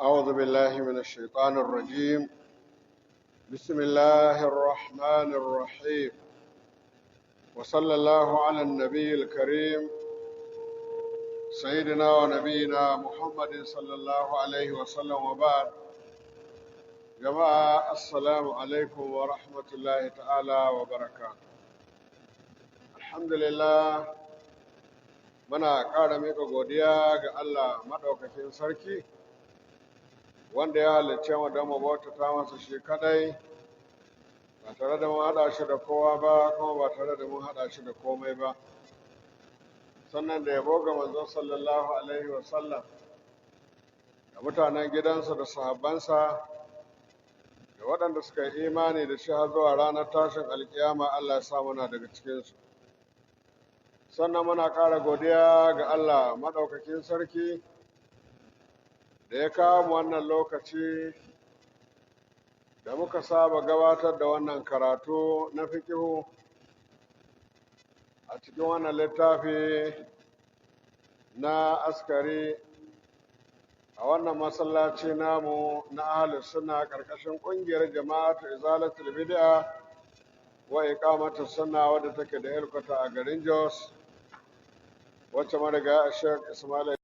أعوذ بالله من الشيطان الرجيم. بسم الله الرحمن الرحيم، وصلى الله على النبي الكريم سيدنا ونبينا محمد صلى الله عليه وسلم، وبعد. جماعة، السلام عليكم ورحمة الله تعالى وبركاته. الحمد لله، muna ƙara miƙa godiya ga Allah maɗaukakin sarki wanda ya halicce mu don mu bautata masa shi kaɗai ba tare da mun haɗa shi da kowa ba, kuma ba tare da mun haɗa shi da komai ba. Sannan da yabo ga manzon sallallahu alaihi wasallam da mutanen gidansa da sahabbansa da waɗanda suka yi imani da shi har zuwa ranar tashin alkiyama, Allah ya sa muna daga cikinsu. Sannan muna ƙara godiya ga Allah maɗaukakin sarki da ya kawo mu wannan lokaci da muka saba gabatar da wannan karatu na fikihu a cikin wannan littafi na Askari a wannan masallaci namu na Ahlus Sunna, ƙarƙashin ƙungiyar Jama'atu Izalatul Bid'a wa Iqamatus Sunna, wadda take da headquarter a garin Jos, wacce marigayi Sheikh Ismail,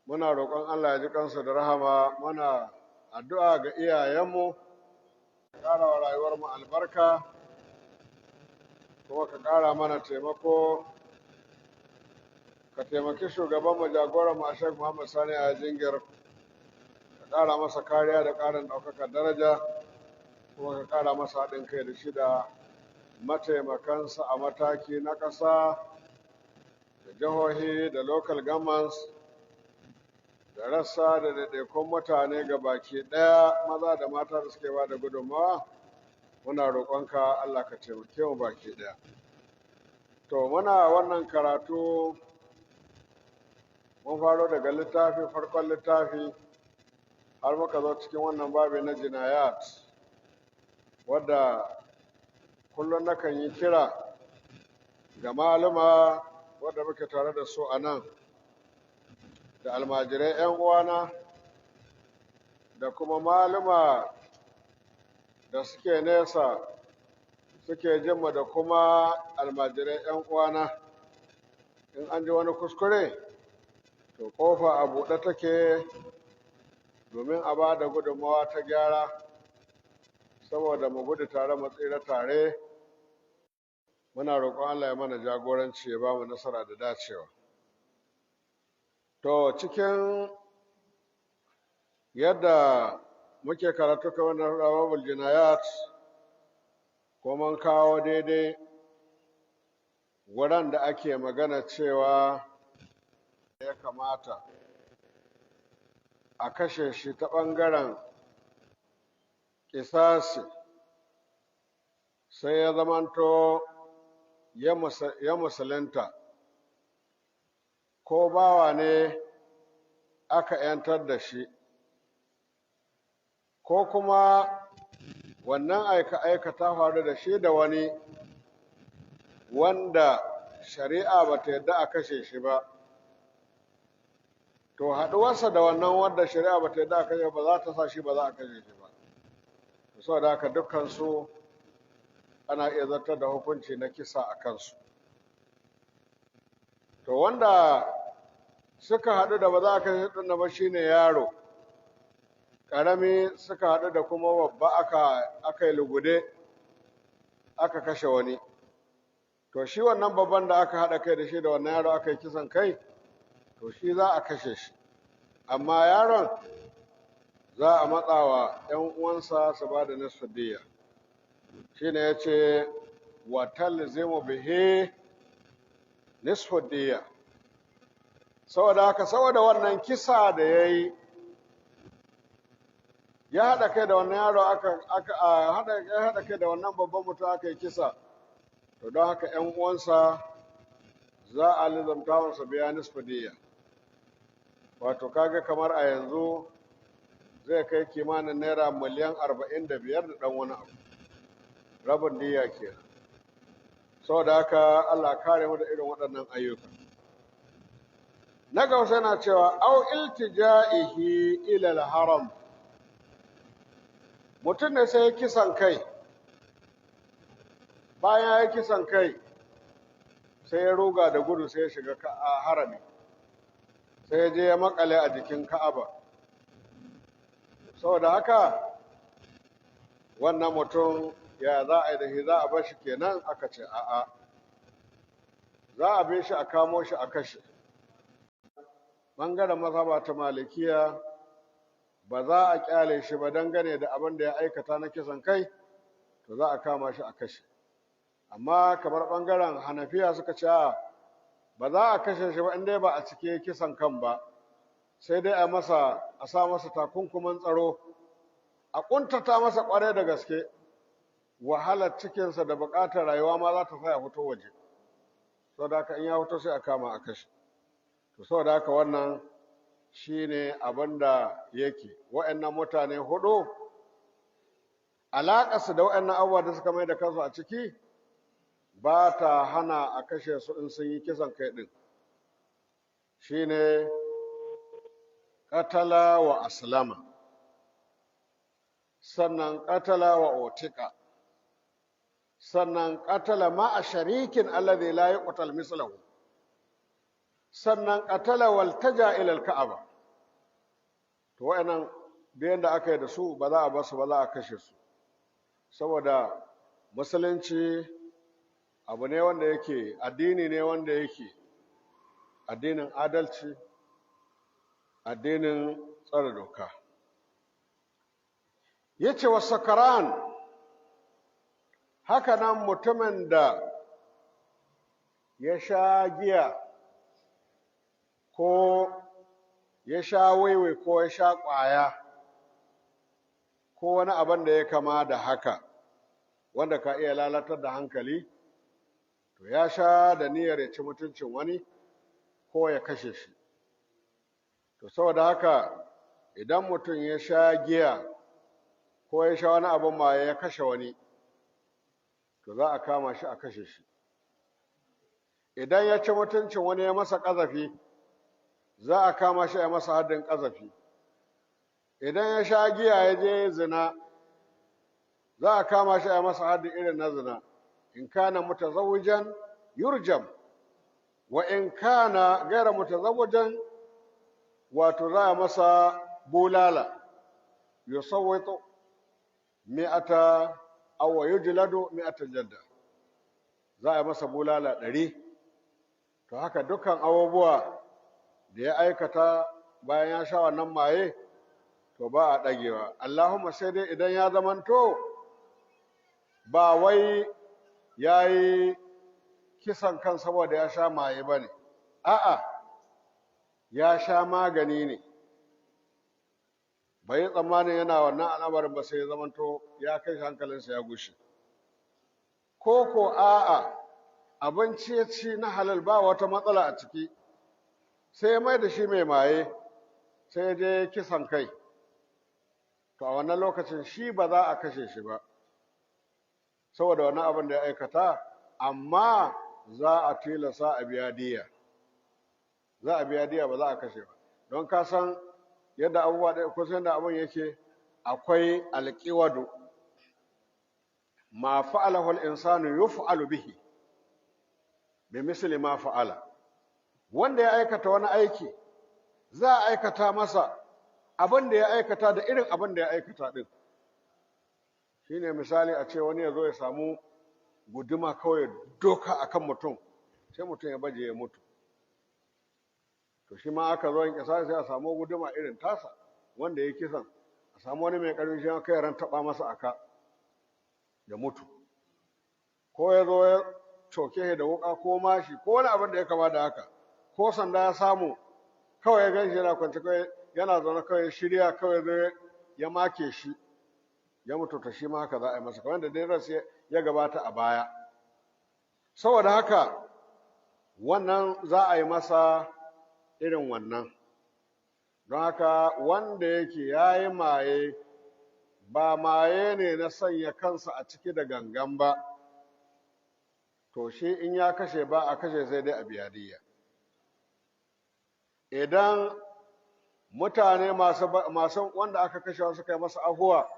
muna roƙon Allah ya ji kansu da rahama. Muna addu'a ga iyayenmu, ƙara wa rayuwarmu albarka, kuma ka ƙara mana taimako, ka taimaki shugabanmu, jagoranmu, a Sheikh Muhammad Sani a Jingir, ka ƙara masa kariya da ƙarin ɗaukakar daraja, kuma ka ƙara masa haɗin kai da shi da mataimakansa a mataki na ƙasa da jihohi da local governments da rassa da ɗaiɗaikun mutane ga baki ɗaya, maza da mata da suke ba da gudunmawa. Muna roƙonka, Allah, ka taimake mu baki ɗaya. To, muna wannan karatu, mun faro daga littafi, farkon littafi, har muka zo cikin wannan babi na jinayat, wadda kullum nakan yi kira ga maluma wadda muke tare da su a nan, da almajirai 'yan uwana, da kuma maluma da suke nesa suke jinmu, da kuma almajirai 'yan uwana, in an ji wani kuskure, to kofa a buɗe take domin a ba da gudunmawa ta gyara, saboda mu gudu tare mu tsira tare. Muna roƙon Allah ya mana jagoranci, ya ba mu nasara da dacewa. To, cikin yadda muke karatu kamar na babul jinayat, ko mun kawo daidai wurin da ake magana cewa ya kamata a kashe shi ta ɓangaren kisasi, sai ya zamanto ya musulunta, ko bawa ne aka ‘yantar da shi, ko kuma wannan aika-aika ta faru da shi da wani wanda shari'a ba ta yadda a kashe shi ba, to haɗuwarsa da wannan wanda shari'a ba ta yadda a kashe ba za ta sa shi ba za a kashe shi ba. Saboda haka dukkan su ana iya zartar da hukunci na kisa a kansu. To, wanda suka haɗu da ba za a kashe ɗin ba shine yaro ƙarami suka haɗu da kuma babba, aka yi lugude aka kashe wani. To, shi wannan babban da aka haɗa kai da shi da wannan yaro aka yi kisan kai, to shi za a kashe shi, amma yaron za a matsawa 'yan uwansa su ba da nisfu diya. Shi ne ya ce wa talzimu bihi nisfu diya. Saboda haka, saboda wannan kisa da ya yi, ya haɗa kai da wannan yaro aka ya haɗa kai da wannan babban mutum aka yi kisa, to don haka 'yan uwansa za a lizamta masa biya nisfu diya. Wato kaga kamar a yanzu zai kai kimanin naira miliyan 45 da ɗan wani abu, rabin diya kenan. Saboda haka Allah kare mu da irin waɗannan ayyuka. Na gausa yana cewa au iltija'ihi ila al-haram, mutum ne sai kisan kai, bayan ya kisan kai sai ya ruga da gudu sai ya shiga harami, sai ya je ya makale a jikin Ka'aba. Saboda haka wannan mutum ya za a yi da shi, za a bar shi kenan? Aka ce a'a, za a bi shi a kamo shi a kashe. Ɓangaren mazhaba ta Malikiya ba za a kyale shi ba dangane da abin da ya aikata na kisan kai, to za a kama shi a kashe. Amma kamar ɓangaren Hanafiya suka ce ba za a kashe shi ba in dai ba a cike kisan kan ba, sai dai a masa a sa masa takunkumin tsaro, a ƙuntata masa ƙwarai da gaske, wahalar cikinsa da buƙatar rayuwa ma za ta sa ya fito waje. Saboda haka in ya fito sai a kama a kashe. To saboda haka wannan shine abin da yake. Wa'annan mutane hudu, alaƙarsu da wa'annan abubuwa da suka mai da kansu a ciki ba ta hana a kashe su in sun yi kisan kai ɗin. Shine ƙatala wa aslama, sannan ƙatala wa otika, sannan ƙatala ma'a sharikin alladhi la yuqtal mislahu, sannan ƙatala waltaja ila al-ka'aba. To wa'annan da yanda aka yi da su ba za a basu ba, za a kashe su. Saboda musulunci abu ne wanda yake addini ne wanda yake addinin adalci, addinin tsare doka. Yace wa sakaran, haka nan mutumin da ya sha giya ko ya sha waiwai ko ya sha ƙwaya ko wani abin da ya kama da haka wanda ka iya lalatar da hankali, to ya sha da niyyar ya ci mutuncin wani ko ya kashe shi. To saboda haka idan mutum ya sha giya ko ya sha wani abin maye ya kashe wani, to za a kama shi a kashe shi. Idan ya ci mutuncin wani ya masa ƙazafi, za a kama shi a masa haddin ƙazafi. Idan ya sha giya ya je zina, za a kama shi a masa haddin irin na zina. In kana mutazawwijan yurjam, wa in kana gaira mutazawwijan, wato za a masa bulala, yusawwitu mi'ata aw yujladu mi'ata jalda, za a masa bulala 100. To haka dukkan abubuwa da ya aikata bayan ya sha wannan maye, to ba a ɗagewa. Allahumma sai dai idan ya zamanto ba wai ya yi kisan kan saboda ya sha maye ba ne, a'a, ya sha magani ne, bai yi tsammanin yana wannan al'amarin ba sai ya zamanto ya kai shi hankalinsa ya gushe. Ko a'a, abinci ya ci na halal ba wata matsala a ciki, sai mai da shi mai maye, sai je kisan kai. To a wannan lokacin shi ba za a kashe shi ba saboda wannan abin da ya aikata, amma za a tilasa a biya diya. Za a biya diya, ba za a kashe ba. Don ka san yadda abubuwa ɗaya kusan yadda abin yake, akwai alƙiwadu ma fa'alahu al-insanu yuf'alu bihi bi misli ma fa'ala. Wanda ya aikata wani aiki, za a aikata masa abin da ya aikata da irin abin da ya aikata din. Shine misali a ce wani ya zo ya samu guduma kawai doka akan mutum, sai mutum ya baje ya mutu. To shi ma aka zo yin kisa sai a samu guduma irin tasa wanda ya kisan, a samu wani mai ƙarfi shi kai ran taɓa masa aka ya mutu. Ko ya zo ya coke da wuka ko mashi ko wani abin da ya kama da haka, ko sanda ya samu kawai ya gan shi yana kwance kawai yana zaune kawai shirya kawai zai ya make shi ya mutu, to shi ma haka za a yi masa kamar da dai rasu ya gabata a baya. Saboda haka wannan za a yi masa irin wannan. Don haka wanda yake ya yi maye, ba maye ne na sanya kansa a ciki da gangan ba, to shi in ya kashe ba a kashe, sai dai a biya diyya. Idan mutane masu wanda aka kashe suka yi masa ahuwa,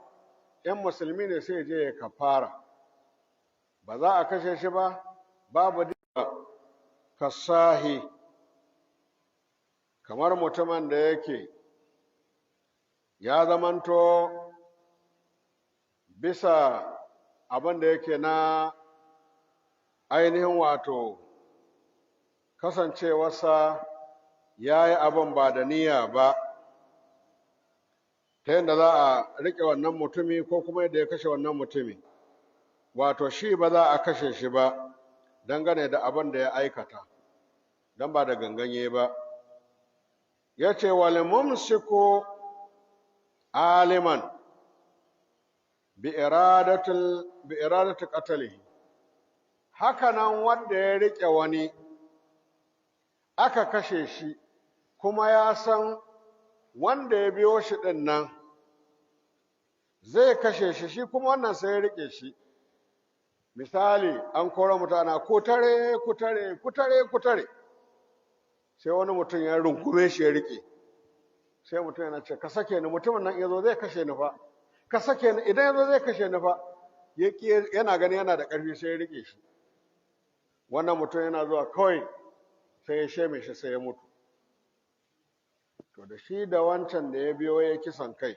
‘yan musulmi ne, sai je ya kafara, ba za a kashe shi ba, babu kasahi. Kamar mutumin da yake ya zamanto bisa abin da yake na ainihin wato kasancewarsa ya yi abin ba da niyya ba, ta yadda za a riƙe wannan mutumi ko kuma yadda ya kashe wannan mutumi, wato shi ba za a kashe shi ba dangane da abin da ya aikata, don ba da ganganye ba. Ya ce wal mumsiku aliman bi iradatu qatlihi. Haka nan wanda ya riƙe wani aka kashe shi, kuma ya san wanda ya biyo shi ɗin nan zai kashe shi, shi kuma wannan sai ya riƙe shi. Misali, an kora mutane, "Ku tare, ku tare, ku tare, ku tare!" Sai wani mutum ya rungume shi ya riƙe. Sai mutum yana ce, "Ka sake ni, mutumin nan ya zo zai kashe ni fa, ka sake ni, idan ya zo zai kashe ni fa." Yana gani yana da ƙarfi, sai ya riƙe shi. Wannan mutum yana zuwa kawai sai ya sheme shi, sai ya mutu. To, da shi da wancan da ya biyo ya kisan kai,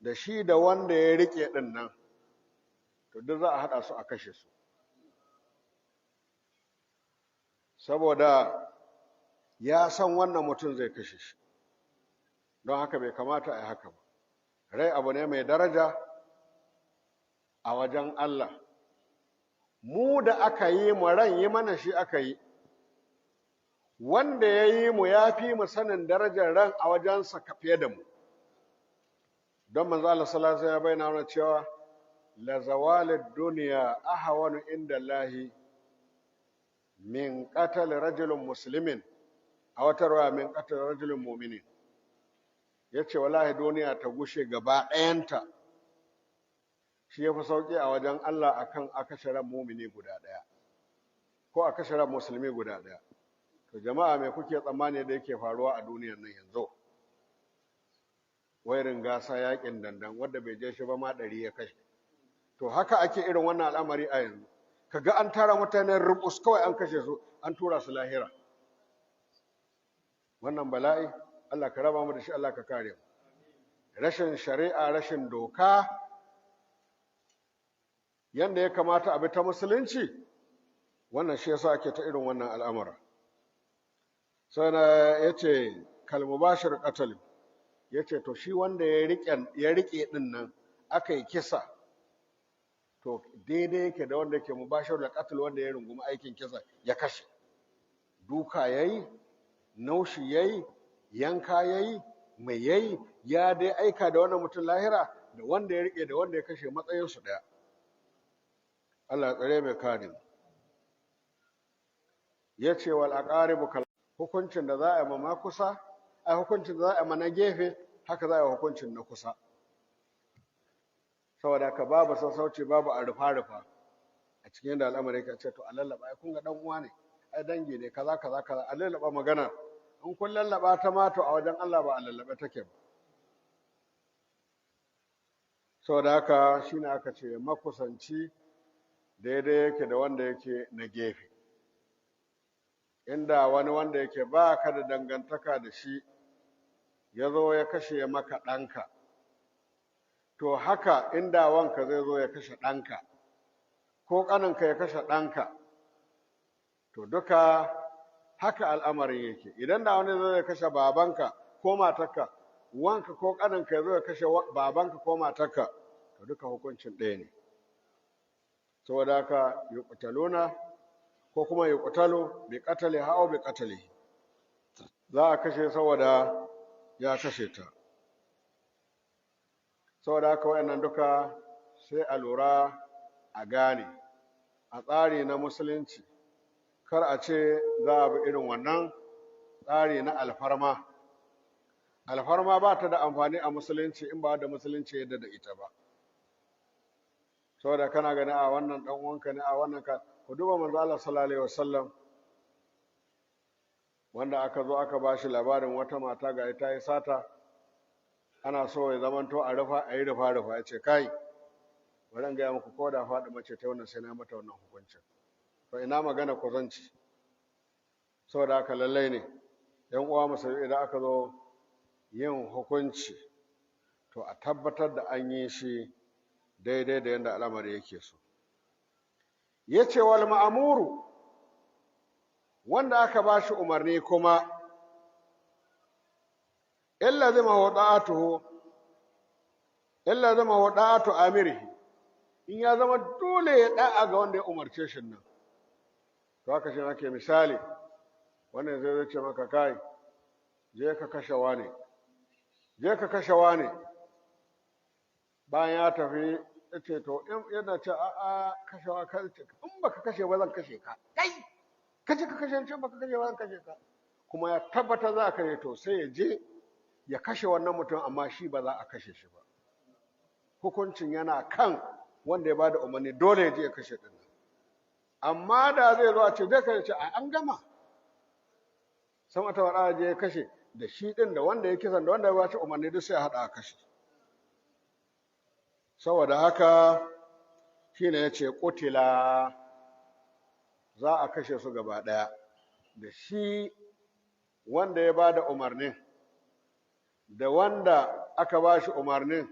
da shi da wanda ya riƙe ɗin nan, to duk za a haɗa su a kashe su, saboda ya san wannan mutum zai kashe shi. Don haka bai kamata a yi haka ba. Rai abu ne mai daraja a wajen Allah. Mu da aka yi mu, ran yi mana shi aka yi. Wanda ya yi mu ya fi mu sanin darajar ran a wajensa fiye da mu, don manzo Allah sallallahu alaihi wasallam ya bayyana mana cewa la zawalid dunya ahwanu inda Allahi min qatl rajulin muslimin, a wata ruwa min qatl rajulin mu'minin. Yace wallahi duniya ta gushe gaba ɗayanta shi yafi sauki a wajen Allah akan a kashe ran mumini guda ɗaya ko a kashe ran musulmi guda ɗaya. To jama'a, me kuke tsammani da yake faruwa a duniyar nan yanzu? Wairin gasa, yakin dandan, wanda bai je shi ba ma 100 ya kashe. To haka ake irin wannan al'amari a yanzu. Kaga an tara mutanen rubus kawai, an kashe su, an tura su lahira. Wannan bala'i, Allah ka raba mu da shi, Allah ka kare mu. Rashin shari'a, rashin doka yanda ya kamata a bi ta musulunci, wannan shi yasa ake ta irin wannan al'amura. Sai na yace kalmubashir qatl. Yace to shi wanda ya rike din nan aka yi kisa, to daidai yake da wanda yake mubashir da qatl, wanda ya rungumi aikin kisa ya kashe. Duka yayi, naushi yayi, yanka yayi, mai yayi, ya dai aika da wannan mutum lahira. Da wanda ya rike da wanda ya kashe, matsayin su daya. Allah ya tsare mai kare. Yace wal aqaribu kal hukuncin da za a yi ma kusa, ai hukuncin da za a yi ma na gefe, haka za a yi hukuncin na kusa. Saboda haka babu sassauci, babu a rufa rufa a cikin da al'amari. Ka ce to a lallaba, ai kun ga dan uwa ne, ai dangi ne, kaza kaza kaza, a lallaba magana. In kun lallaba ta ma, to a wajen Allah ba a lallabe take ba. Saboda haka shine aka ce makusanci daidai yake da wanda yake na gefe. Inda wani wanda yake ba ka da dangantaka da shi ya zo ya kashe maka ɗanka, to haka inda wanka zai zo ya kashe ɗanka ko ƙaninka ya kashe ɗanka, to duka haka al'amarin yake. Idan da wani zai kashe babanka ko matarka, wanka ko ƙaninka ya zo ya kashe babanka ko matarka, to duka hukuncin ɗaya ne. Saboda haka yuqtaluna ko kuma yuqtalu bi qatliha aw bi qatlihi, za a kashe saboda ya kashe ta. Saboda haka wayannan duka sai a lura a gane a tsari na musulunci, kar a ce za a bi irin wannan tsari na alfarma. Alfarma ba ta da amfani a musulunci in ba da musulunci yadda da ita ba. Saboda kana gani a wannan dan uwanka ne, a wannan ka. Ku duba manzo Allah sallallahu alaihi wasallam. Wanda aka zo aka ba shi labarin wata mata ga ita yi sata, ana so ya zamanto a rufa a yi rufa rufa, ya ce kai, bari in gaya muku, ko da faɗi mace ta wannan sai na mata wannan hukuncin. To ina magana kwazanci? Saboda haka lallai ne yan uwa musulmi, idan aka zo yin hukunci, to a tabbatar da an yi shi daidai da yadda al'amari yake so. Ya ce wal ma'amuru, wanda aka ba shi umarni kuma, illa zama wada'atu amirihi, in ya zama dole ya da'a ga wanda ya umarce shi nan. To haka shi ake misali, wannan zai ce maka, kai, je ka kashe wane, je ka kashe wane. Bayan ya tafi ya ce to in yana ce a a kashewa ka ce, in baka kashe ba zan kashe ka, kai ka je ka kashe shi, baka kashe ba zan kashe ka, kuma ya tabbata za a kashe, to sai ya je ya kashe wannan mutum, amma shi ba za a kashe shi ba. Hukuncin yana kan wanda ya bada umarni, dole ya je ya kashe din. Amma da zai zo a ce je ka ce a an gama, sama ta wada je ya kashe, da shi din da wanda ya kisan da wanda ya bashi umarni duk sai a hada a kashe. Saboda haka shine ya ce kutila, za a kashe su gaba daya, da shi wanda ya bada umarnin da wanda aka bashi umarnin.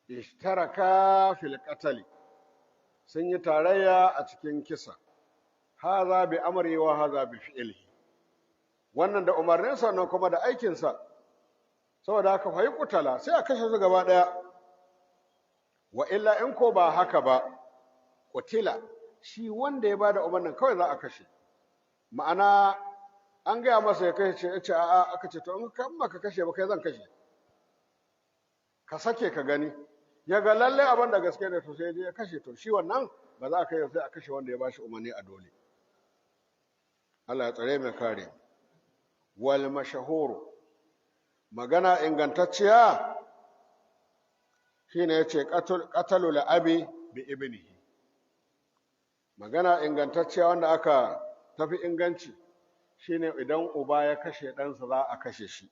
Ishtaraka fil qatl, sun yi tarayya a cikin kisa. Haza bi amri wa haza bi fi'lihi, wannan da umarninsa nan kuma da aikinsa. Saboda haka fa kutala, sai a kashe su gaba daya. Wa illa, in ko ba haka ba, kutila, shi wanda ya bada umarnin kawai za a kashe. Ma'ana an gaya masa ya kashe, ya ce a'a, aka ce to in ka ba ka kashe ba kai zan kashe ka, sake ka gani. Ya ga lalle abin da gaske ne, to sai ya kashe. To shi wannan ba za a kai, sai a kashe wanda ya bashi umarni a dole. Allah ya tsare mai kare. Wal mashahuru, magana ingantacciya shine yace qatalul abi bi ibnihi. Magana ingantacciya wanda aka tafi inganci shine idan uba ya kashe ɗansa, za a kashe shi.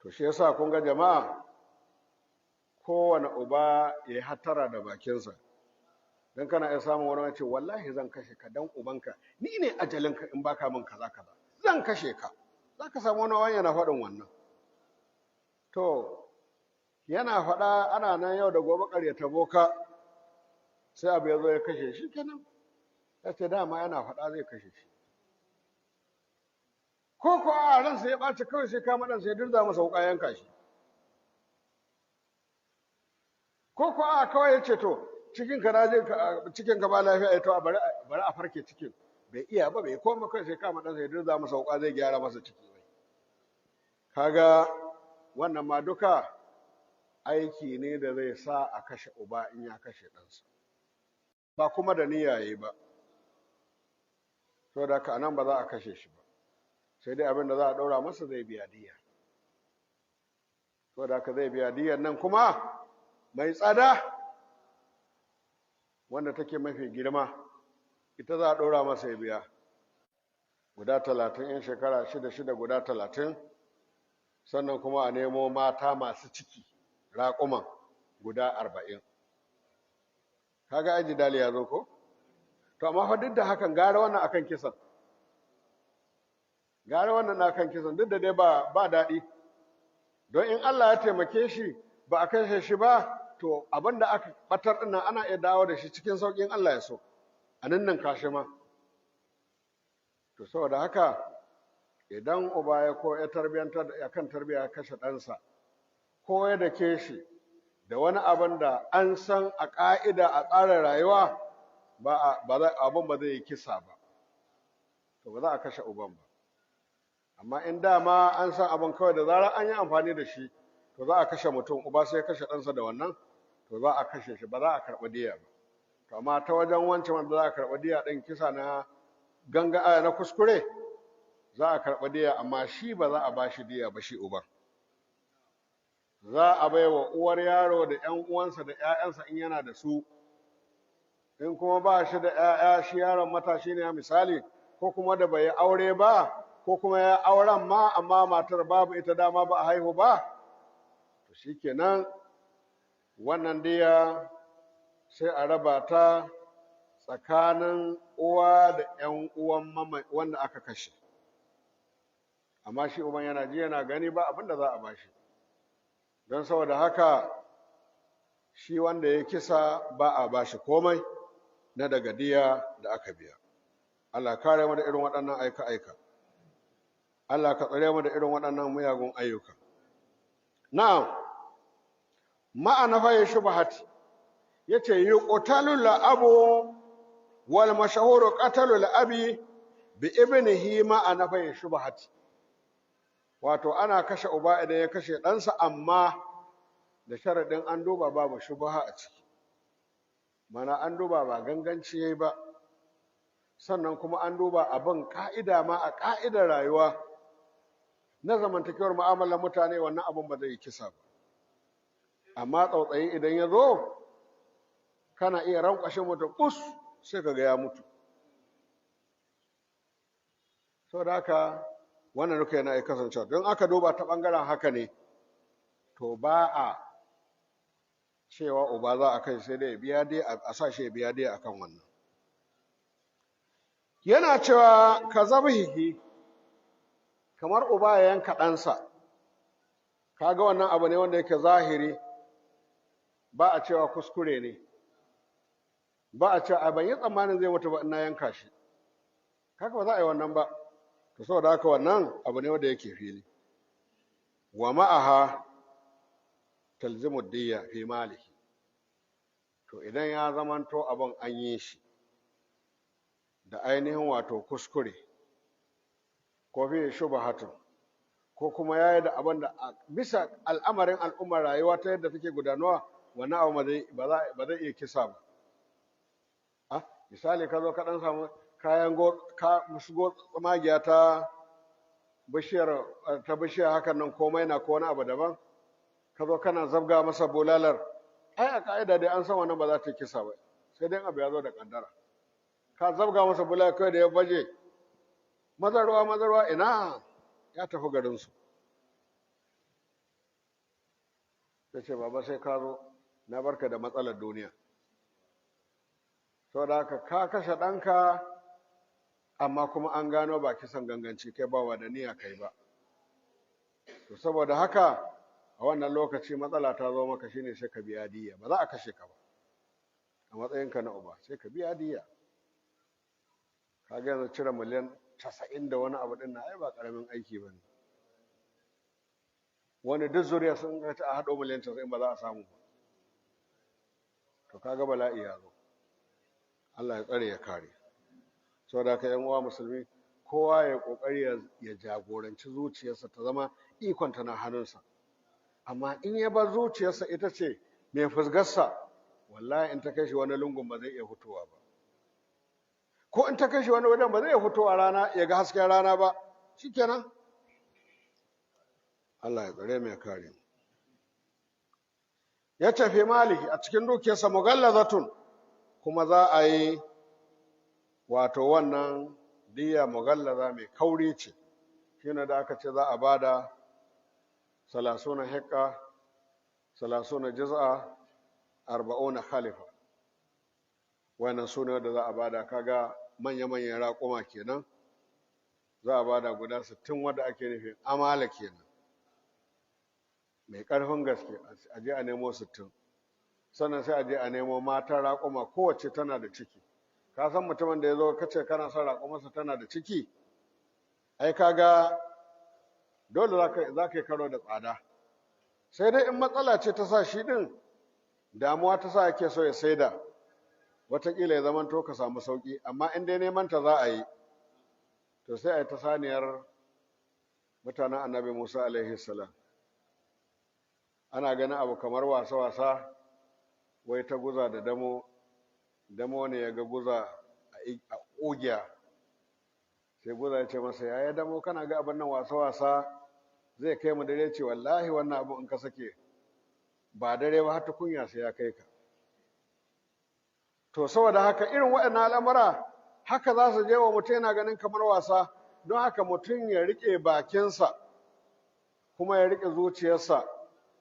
To shi yasa kun ga jama'a, kowane uba ya yi hattara da bakinsa, don kana iya samun wani ce, wallahi zan kashe ka dan ubanka, ni ne ajalinka, in baka min kaza kaza zan kashe ka. Za ka samu wani wani yana faɗin wannan. To yana faɗa, ana nan yau da gobe ƙaryata boka, sai abu ya zo ya kashe shi kenan. Ya ce dama yana faɗa zai kashe shi. Ko a ransa ya ɓaci kawai sai kama ɗansa ya dirza masa wuƙa, yanka shi. Ko a kawai ya ce to cikin ka naje cikin ka ba lafiya, ya to a bari bari a farke cikin, bai iya ba, bai koma, kawai sai kama ɗansa ya dirza masa wuƙa, zai gyara masa ciki. Bai kaga wannan ma duka aiki ne da zai sa a kashe uba in ya kashe ɗansa, ba kuma da niyya yayi ba. To da haka anan ba za a kashe shi ba, sai dai abin da za a ɗaura masa, zai biya diya. To da haka zai biya diyan nan kuma mai tsada, wanda take mafi girma, ita za a ɗora masa ya biya, guda 30, in shekara shida shida guda 30, sannan kuma a nemo mata masu ciki, raƙuman guda 40. Kaga aji dali ya zo ko? To amma fa duk da hakan gara wannan akan kisan, gara wannan akan kisan, duk da dai ba daɗi, don in Allah ya taimake shi ba a kashe shi ba, to abin da aka batar ɗin nan ana iya dawo da shi cikin sauƙin Allah ya so a nan kashi ma. To saboda haka idan uba ya ko ya tarbiyantar ya kan tarbiya ya kashe ɗansa, ko ya dake shi da wani abin da an san a ƙa'ida a tsarin rayuwa ba abin ba zai yi kisa ba, to ba za a kashe uban ba. Amma in dama an san abin kawai da zarar an yi amfani da shi to za a kashe mutum, uba sai ya kashe ɗansa da wannan, to za a kashe shi, ba za a karɓi diya ba. To amma ta wajen wancan wanda za a karɓi diya ɗin, kisa na ganga na kuskure, za a karɓi diya, amma shi ba za a ba shi diya ba, shi uban. Za a bai wa uwar yaro da ƴan uwansa da ƴaƴansa in yana da su. In kuma ba shi da ƴaƴa, shi yaron matashi ne misali, ko kuma da bai aure ba, ko kuma ya auren ma amma matar babu ita dama ba a haihu ba, to shikenan wannan diya sai a raba ta tsakanin uwa da ƴan uwan wanda aka kashe. Amma shi uban yana ji yana gani ba abin da za a bashi. Don saboda haka shi wanda ya kisa ba a bashi komai na daga diya da aka biya. Allah kare mu da irin waɗannan aika-aika. Allah ka tsare mu da irin waɗannan miyagun ayyuka. Na'am, ma'ana fa shubhati yace yuqtalu abu wal mashhuru qatalu abi bi ibnihi ma'ana fa shubhati. Wato ana kashe uba idan ya kashe ɗansa, amma da sharaɗin an duba babu shubha a ciki. Mana an duba ba ganganci yayi ba, sannan kuma an duba abin ka'ida ma a ka'idar rayuwa na zamantakewar mu'amalar mutane, wannan abin ba zai yi kisa ba. Amma tsautsayi idan ya zo, kana iya rankwashe mutum kus sai ka ga ya mutu. Saboda haka wannan duka yana kasancewa. Don aka duba ta ɓangaren haka ne, to ba a cewa uba za a kai, sai dai biya dai a sa shi ya biya dai akan wannan. Yana cewa ka zabihi, kamar uba ya yanka ɗansa, kaga wannan abu ne wanda yake zahiri, ba a cewa kuskure ne, ba a cewa ban yi tsammanin zai mutu ba ina yanka shi, haka ba za a yi wannan ba. To saboda haka wannan abu ne wanda yake fili. Wa ma'aha talzimu diyya fi malihi. To idan ya zamanto abin an yi shi da ainihin wato kuskure ko fi shubhatun, ko kuma yayi da abin da bisa al'amarin al'ummar rayuwa ta yadda take gudanuwa, wannan abu ba zai iya kisa ba. Ah, misali ka zo ka dan samu kayan shigo tsumagiya ta bishiyar ta bishiya hakan nan, komai na ko wani abu daban, ka zo kana zabga masa bulalar, ai a ka'ida dai an san wannan ba za ta kisa ba, sai dai abu ya zo da kaddara. Ka zabga masa bulala kai da ya baje, mazarwa mazarwa ina ya tafi garinsu. Ta ce baba sai ka zo, na barka da matsalar duniya. Saboda haka ka kashe ɗanka, amma kuma an gano ba kisan ganganci kai ba, wa da niyya kai ba. To saboda haka a wannan lokaci matsala ta zo maka, shine sai ka biya diyya. Ba za a kashe ka ba a matsayinka na uba, sai ka biya diyya. Ka ga yanzu cire miliyan 90 da wani abu ɗin na ai ba ƙaramin aiki ba ne. Wani duk zuriya sun ga a haɗo miliyan 90 ba za a samu ba. To kaga bala'i ya zo. Allah ya tsare ya kare. Saboda haka ƴan uwa musulmi, kowa ya kokari ya jagoranci zuciyarsa ta zama ikonta na hannunsa. Amma in ya bar zuciyarsa ita ce mai fusgarsa, wallahi in ta kai shi wani lungun ba zai iya fitowa ba. Ko in ta kai shi wani wajen ba zai iya fitowa rana ya ga hasken rana ba. Shikenan. Allah ya tsare mu ya kare mu. Ya tafi maliki a cikin dukiyarsa mughallazatun, kuma za a yi wato wannan diya mughallaza mai kauri ce, shine da aka ce za a bada 30 hikka, 30 juz'a, 40 khalifa. Wannan sune da za a bada. Kaga manya-manyan raƙuma kenan, za a bada guda 60 wanda ake nufin amala kenan, mai ƙarfin gaske. A je a nemo 60, sannan sai a je a nemo matan raƙuma kowace tana da ciki. Ka san mutumin da ya zo kace kana son raƙumarsa tana da ciki, ai kaga dole za ka yi karo da tsada. Sai dai in matsala ce ta sa shi ɗin, damuwa ta sa yake so ya saida, wataƙila ya zamanto ka samu sauƙi. Amma in dai neman ta za a yi, to sai a yi ta saniyar mutanen Annabi Musa alaihi salam. Ana ganin abu kamar wasa-wasa, wai ta guza da damo, damo ne ya ga guza a ƙugiya. Sai guza ya ce masa, yaya damo, kana ga abin nan wasa-wasa zai kai mu dare? Ce wallahi wannan abu in ka sake ba dare ba har tukunya sai ya kai ka. To saboda haka irin waɗannan al'amura Haka za su je wa mutum yana ganin kamar wasa. Don haka mutum ya riƙe bakinsa kuma ya riƙe zuciyarsa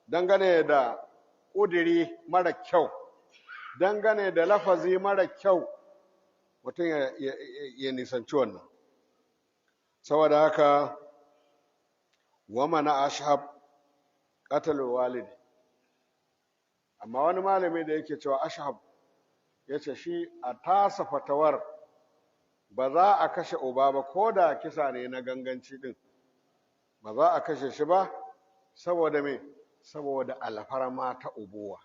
dangane da ƙudiri mara kyau, dangane da lafazi mara kyau, mutum ya nisanci wannan. Saboda haka wamana ashab qatalu walidi. Amma wani malami da yake cewa ashab yace shi a tasa fatawar ba za a kashe uba ba, ko da kisa ne na ganganci din ba za a kashe shi ba, saboda me? Saboda alfarma ta ubuwa,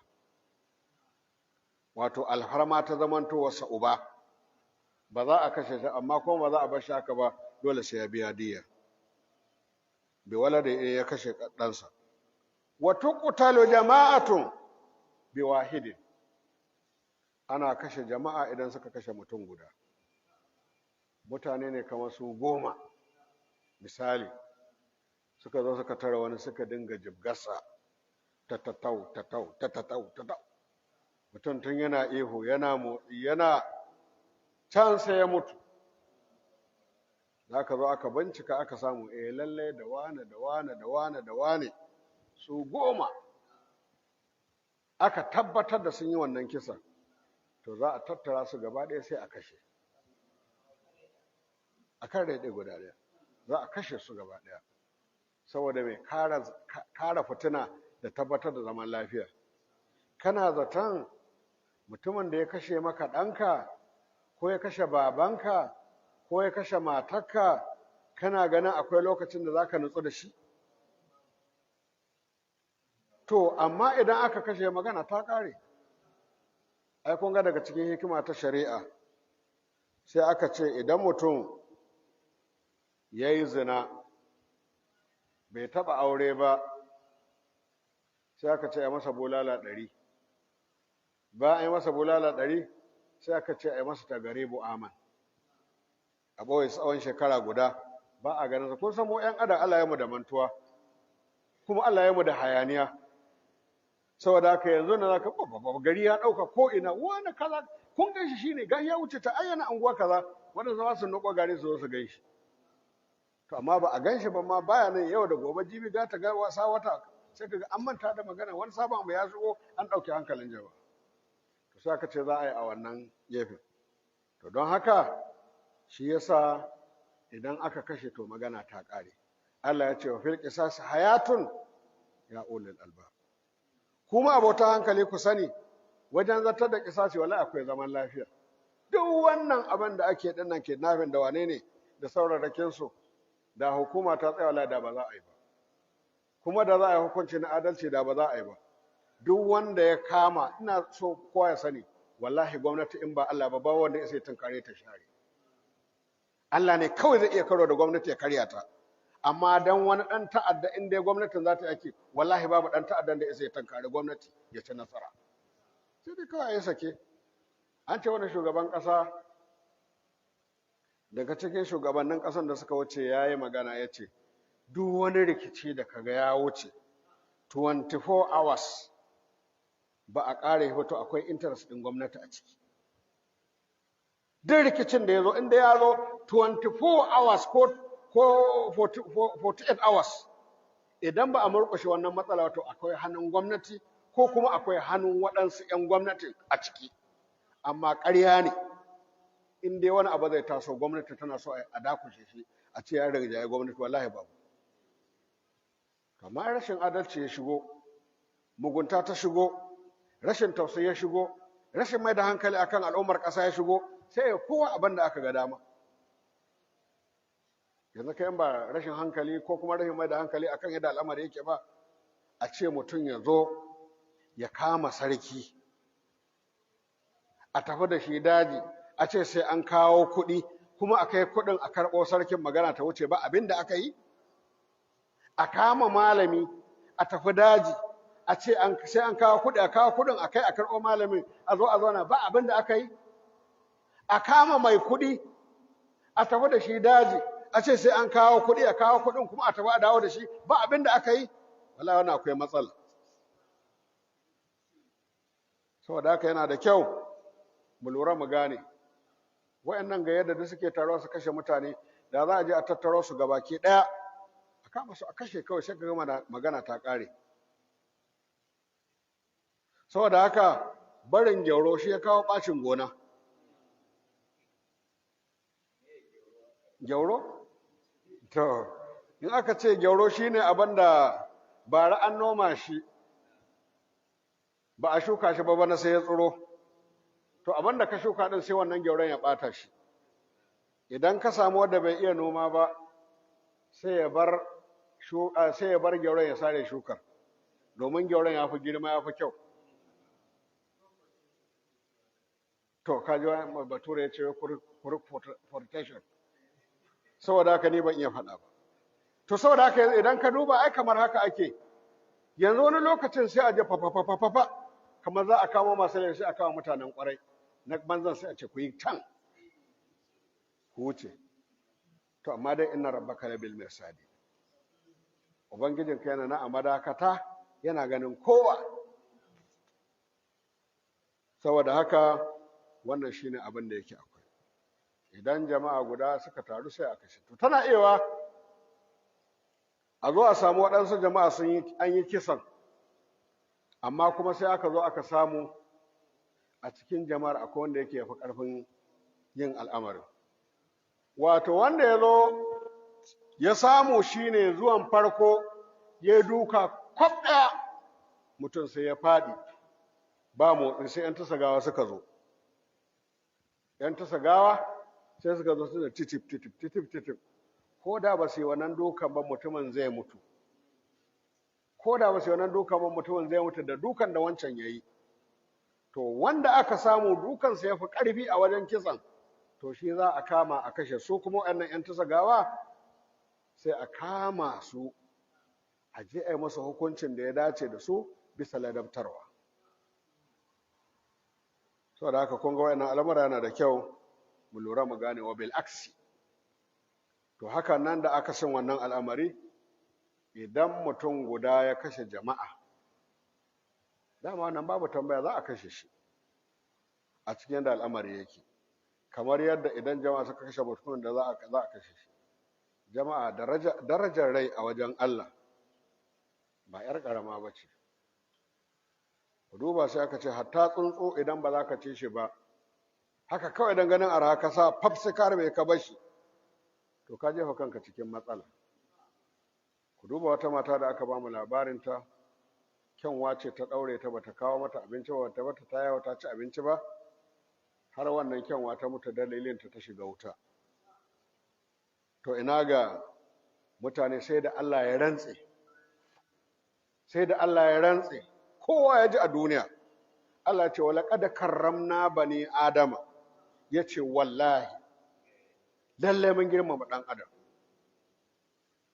wato alfarma ta zamantowarsa uba, ba za a kashe shi, amma kuma ba za a bar shi haka ba, dole sai ya biya diya. Bi walada ya kashe ɗansa. Wa tuqtalu jama'atun bi wahidin, ana kashe jama'a idan suka kashe mutum guda. Mutane ne kamar su 10 misali, suka zo suka tara wani suka dinga jibgasa tatatau tatau tatatau tatau, mutum tun yana ihu yana motsi yana can sai ya mutu. Za ka zo aka bincika aka samu lalle da wane da wane da wane da wane su 10 aka tabbatar da sun yi wannan kisa, to za a tattara su gaba ɗaya sai a kashe. A kan rai ɗaya guda ɗaya za a kashe su gaba ɗaya, saboda mai kara fitina da tabbatar da zaman lafiya. Kana zaton mutumin da ya kashe maka ɗanka ko ya kashe babanka ko ya kashe matarka, kana ganin akwai lokacin da za ka nutsu da shi? To amma idan aka kashe, magana ta ƙare. Ai kun ga daga cikin hikima ta shari'a sai aka ce idan mutum ya yi zina bai taɓa aure ba, sai aka ce a masa bulala 100. Bayan a yi masa bulala 100, sai aka ce a yi masa tagaribu aman, a ɓoye tsawon shekara guda ba a ganin sa. Kun san mu ƴan adam Allah ya mu da mantuwa, kuma Allah ya mu da hayaniya. Saboda haka yanzu na zaka gari ya ɗauka ko ina wani kaza, kun gan shi shine gashi ya wuce ta ayyana anguwa kaza, wanda za su nuko gari su zo su gan shi. To amma ba a gan shi ba ma baya nan, yau da gobe jibi ga ta ga wasa wata, sai kaga an manta da magana, wani sabon abu ya shigo an ɗauki hankalin jama'a. To sai aka ce za a yi a wannan gefen. To don haka shi yasa idan aka kashe to magana ta ƙare. Allah ya ce wa fil qisas hayatun ya ulul albab. Kuma abota hankali ku sani wajen zartar da kisasi wallahi akwai zaman lafiya. Duk wannan abin da ake dinnan kidnapping da wane ne da saurarakin su, da hukuma ta tsaya wallahi da ba za a yi ba. Kuma da za a yi hukunci na adalci da ba za a yi ba. Duk wanda ya kama, ina so kowa ya sani, wallahi gwamnati in ba Allah ba ba wanda ya sai tunkare ta share. Allah ne kawai zai iya karo da gwamnati ya karya ta. Amma dan wani dan ta'adda in dai gwamnatin za ta yake, wallahi babu dan ta'addan da ya sai tunkare gwamnati ya ci nasara. Sai dai kawai ya sake. An ce wani shugaban ƙasa daga cikin shugabannin ƙasan da suka wuce ya yi magana ya ce duk wani rikici da kaga ya wuce 24 hours ba a ƙare hoto akwai interest ɗin gwamnati a ciki. Duk rikicin da ya zo, inda ya zo 24 hours ko 48 hours, idan ba a murƙushe wannan matsala to akwai hannun gwamnati ko kuma akwai hannun waɗansu 'yan gwamnati a ciki. Amma ƙarya ne, in dai wani abu zai taso gwamnati tana so a dakushe shi a ce ya riga ya gwamnati, wallahi babu. Kamar rashin adalci ya shigo, mugunta ta shigo, rashin tausayi ya shigo, rashin mai da hankali akan al'ummar ƙasa ya shigo, sai ya kowa abin da aka ga dama. Yanzu kai ba rashin hankali ko kuma rashin mai da hankali akan yadda al'amari yake ba, a ce mutum ya zo ya kama sarki a tafi da shi daji, a ce sai an kawo kuɗi, kuma a kai kuɗin a karɓo sarkin, magana ta wuce ba abin da aka yi. A kama malami a tafi daji, a ce sai an kawo kuɗi, a kawo kuɗin a kai a karɓo malamin, a zo a zauna ba abin da aka yi. A kama mai kuɗi a tafi da shi daji, a ce sai an kawo kuɗi, a kawo kuɗin kuma a tafi a dawo da shi ba abin da aka yi. Wallahi wannan akwai matsala. Saboda haka yana da kyau mu lura mu gane, Wayannan ga yadda duk suke taruwa su kashe mutane, da za a je a tattaro su gabaki ɗaya a kama su a kashe kawai, sai ka gama magana ta ƙare. Saboda haka barin gyauro shi ya kawo ɓacin gona. Gyauro? To, in aka ce gyauro shine abin da bara an noma shi, ba a shuka shi ba, bana sai ya tsiro. To abin da ka shuka din sai wannan gyauron ya ɓata shi. Idan ka samu wanda bai iya noma ba, sai ya bar gyauron ya sare shukar, domin gyauron ya fi girma ya fi kyau. To kaji bature ya ce protection. Saboda haka ni ban iya faɗa ba. To saboda haka idan ka duba ai kamar haka ake. Yanzu wani lokacin sai a je fa fa fa fa kamar za a kama masu laifi, sai a kama mutanen kwarai na banzan, sai a ce ku yi can ku wuce. To amma dai inna rabbaka labil mirsadi, ubangijin ka yana na a madakata, yana ganin kowa. Saboda haka wannan shine abin da yake akwai. Idan jama'a guda suka taru sai a kashe. To tana iya a zo a samu waɗansu jama'a sun yi an yi kisan, amma kuma sai aka zo aka samu a cikin jama'ar akwai wanda yake yafi ƙarfin yin al'amarin. Wato wanda ya zo ya samu shine zuwan farko ya duka kwaf ɗaya, mutum sai ya faɗi ba motsi, sai 'yan tasagawa suka zo. 'Yan tasagawa sai suka zo suna titip titip titip titip. Ko da ba su yi wannan dukan ba mutumin zai mutu. Ko da ba su yi wannan dukan ba mutumin zai mutu da dukan da wancan ya yi. To wanda aka samu dukansa ya fi ƙarfi a wajen kisan, to shi za a kama a kashe. Su kuma waɗannan 'yan tasagawa sai a kama su a je a yi masa hukuncin da ya dace da su bisa ladabtarwa. Saboda haka kun ga waɗannan al'amura yana da kyau mu lura mu gane wa bil aksi. To haka nan da aka san wannan al'amari, idan mutum guda ya kashe jama'a, dama wannan babu tambaya za a kashe shi a cikin yadda al'amari yake. Kamar yadda idan jama'a suka kashe mutumin da za a kashe shi. Jama'a, darajar rai a wajen Allah ba 'yar ƙarama ba ce. Ku duba sai aka ce hatta tsuntsu idan ba za ka ci shi ba, haka kawai don ganin arha ka sa faf sai ka rabe ka bar shi, to ka jefa kanka cikin matsala. Ku duba wata mata da aka ba mu labarinta, kyanwa ce ta ɗaure ta, bata kawo mata abinci ba, bata bata ta yawo ta ci abinci ba, har wannan kyanwa ta mutu dalilin ta shiga wuta. To ina ga mutane, sai da Allah ya rantse, sai da Allah ya rantse, kowa ya ji a duniya. Allah ce wala qad karramna bani adama, yace wallahi lalle mun girmama dan adam.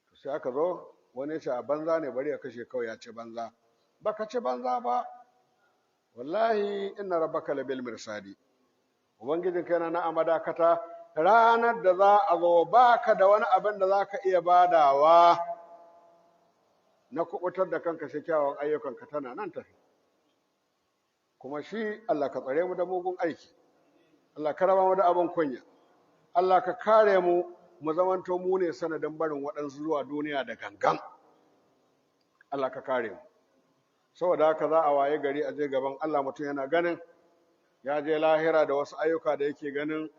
To sai aka zo wani ya ce a banza ne, bari ya kashe kawai, ya ce banza. Baka ce banza ba, wallahi inna rabbaka labil mirsadi, ubangijin kai na amadakata. Ranar da za a zo baka da wani abin da za ka iya badawa na kubutar da kanka sai kyawun ayyukanka tana nan tafi. Kuma shi Allah ka tsare mu da mugun aiki, Allah ka raba mu da abin kunya, Allah ka kare mu mu zamanto mu ne sanadin barin waɗansu zuwa duniya da gangan. Allah ka kare mu. Saboda haka za a waye gari a je gaban Allah, mutum yana ganin ya je lahira da wasu ayyuka da yake ganin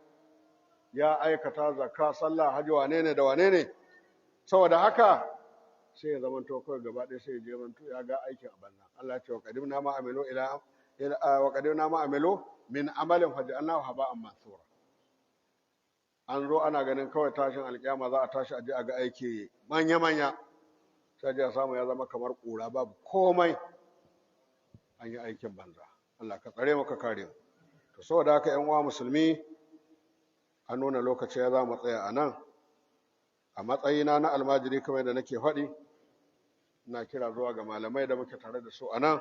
ya aikata, zakka, sallah, hajji, wane ne da wane ne. Saboda haka sai ya zamanto kawai gaba ɗaya sai ya je zamanto ya ga aikin a banza. Allah ya ce wa qadimna ma amilu ila wa qadimna ma amilu min amalin faj'alnahu haba'an mansura. An zo ana ganin kawai tashin alkiyama za a tashi a je a ga aiki manya manya, sai a samu ya zama kamar ƙura, babu komai, an yi aikin banza. Allah ka tsare mu ka kare mu. To saboda haka ƴan uwa musulmi, an nuna lokaci ya za mu tsaya a nan. A matsayina na almajiri, kamar da nake faɗi, ina kira zuwa ga malamai da muke tare da su a nan,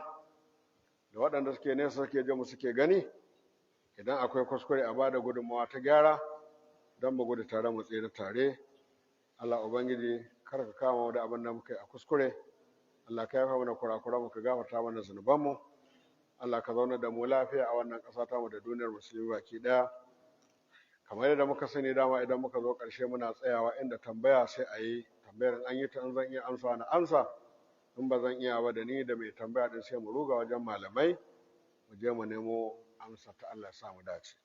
da waɗanda suke nesa suke jin mu suke gani, idan akwai kuskure a bada gudunmawa ta gyara don mu gudu tare mu tsira tare. Allah Ubangiji kar ka kama mu da abin da muka yi a kuskure. Allah ka yafa mana kurakuran mu, ka gafarta mana zunubanmu. Allah ka zauna da mu lafiya a wannan ƙasa tamu da duniyar musulmi baki ɗaya. Kamar yadda muka sani dama idan muka zo ƙarshe muna tsayawa inda tambaya sai a yi tambayar, an yi ta in zan iya amsa na amsa, in ba zan iya ba da ni da mai tambaya din sai mu ruga wajen malamai mu je mu nemo amsa ta. Allah ya sa mu dace.